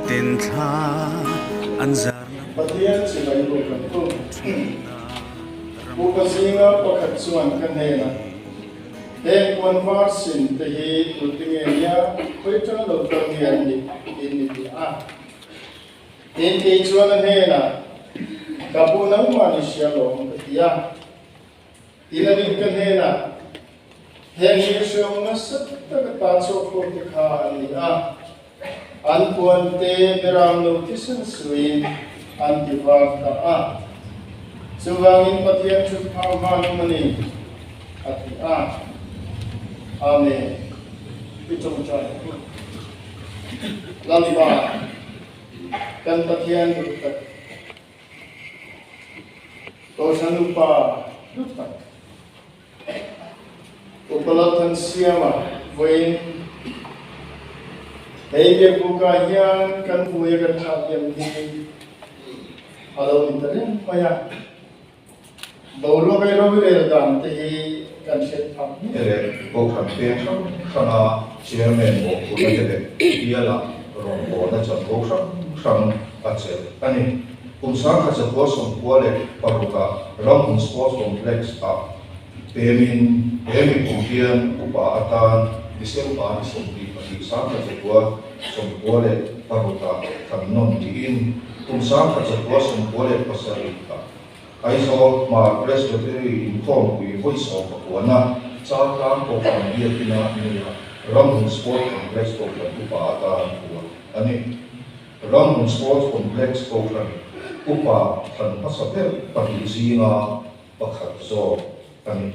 ten thla an zarna Pathian chibai bawk kan tum. Upa zinga pakhat chuan ka hnenah, Heng puan var sin te hi tute nge nia, khawi tang lo kal nge an nih? tiin mi ti a. Tin, kei chuan a hnenah, Ka pu nangmah ni hria lawm ka ti a. Tin, a nin ka hnenah, Heng hi hreawm nasa taka tan chhuak ho te kha an ni a, an puan te beram lo thisen suiin an ti var ta a. Chuvangin Pathian thut phang hman awm a ni, a ti a. Amen. I tawngtai ang u. Lalpa, kan Pathian duh tak, Kohhran upa hlu tak, Upa Lalthansiama vawiin hei biakbukah hian kan vui a kan thlah liam hi a lo ni ta reng mai a. Boruak ei rorel dan te hi kan hriat phak miah. Te leh Kohhran peng hrang hranga Chairman mawhphurhna te leh biala rawngbawlna chanvo hrang hrang a chelh a ni. Kum 1996 ah Ramhmun Sports Complex ah pemin he mipum hian upa atan December ni 22 1996 ah kan nawn tiin kum 1997 ah Aizawl Hmar Presbytery inkhawmpui vawi 19 na Chaltlang Kohhran Biakina neia Ramhmun Sport Complex Kohhran Upa atan puan a ni. Ramhmun Sports Complex Kohhran Upa thlan hmasa ber pahnih zinga pakhat zawk a ni.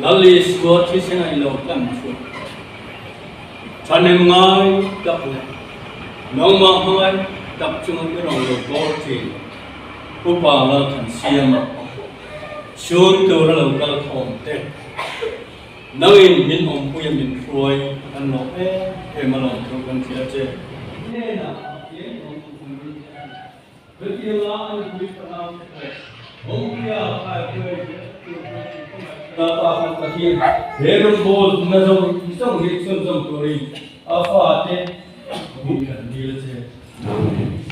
Lal Isua thisen a ilo tlan chhuah thahnem ngai tak leh nangmah hmangaih tak chunga i rawn lo bawr thin Upa Lalthansiama chhun tur a lo kal khawm te. Nangin min awmpuia min hruai kan lawm em em a lawm thu kan hria che. Hnenah Pathian awm turin a ti. Chutianga a nupui fanau te pawh awmpuia khaihruai zel tur chuan in khawngaih Lalpa kan Pathian he rawngbawl na zawng zawng hi chhunzawm turin a fate hmuh kan dil a che. Amen.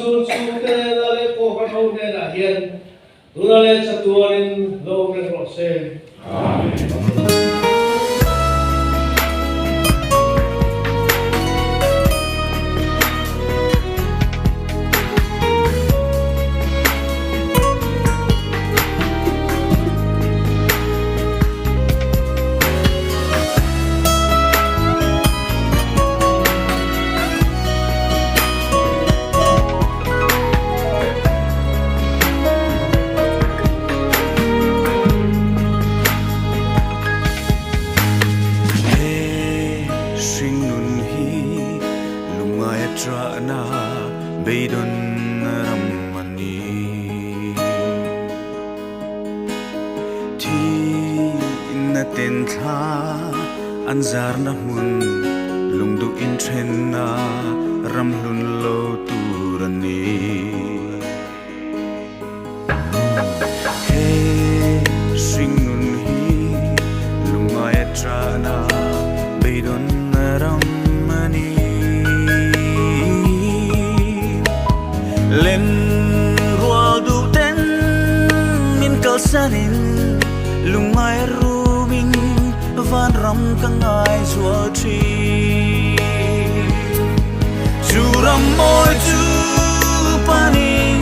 Ramsun chhungte hnenah leh Kohhran ho hnenah hian tuna leh chatuanin lo awm reng rawh se. Amen. He hringnun hi lungngai a ṭahna beidawn ram a ni. Thihna ten thla an zarna hmun lungduh inthenna ram hlun lo tur a ni. He hringnun hi lungngai a ṭahna beidawnna ram a ni. Len rual duh ten min kalsanin lungngai rumin vanram ka ngai zual thin. Chu ram mawi chu panin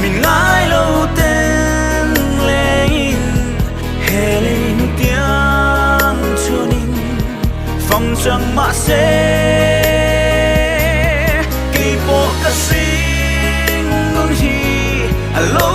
min ngai lo ten lengin he lei hnutiang chhunin fam chang mahse keipawh ka hring nun hi a lo.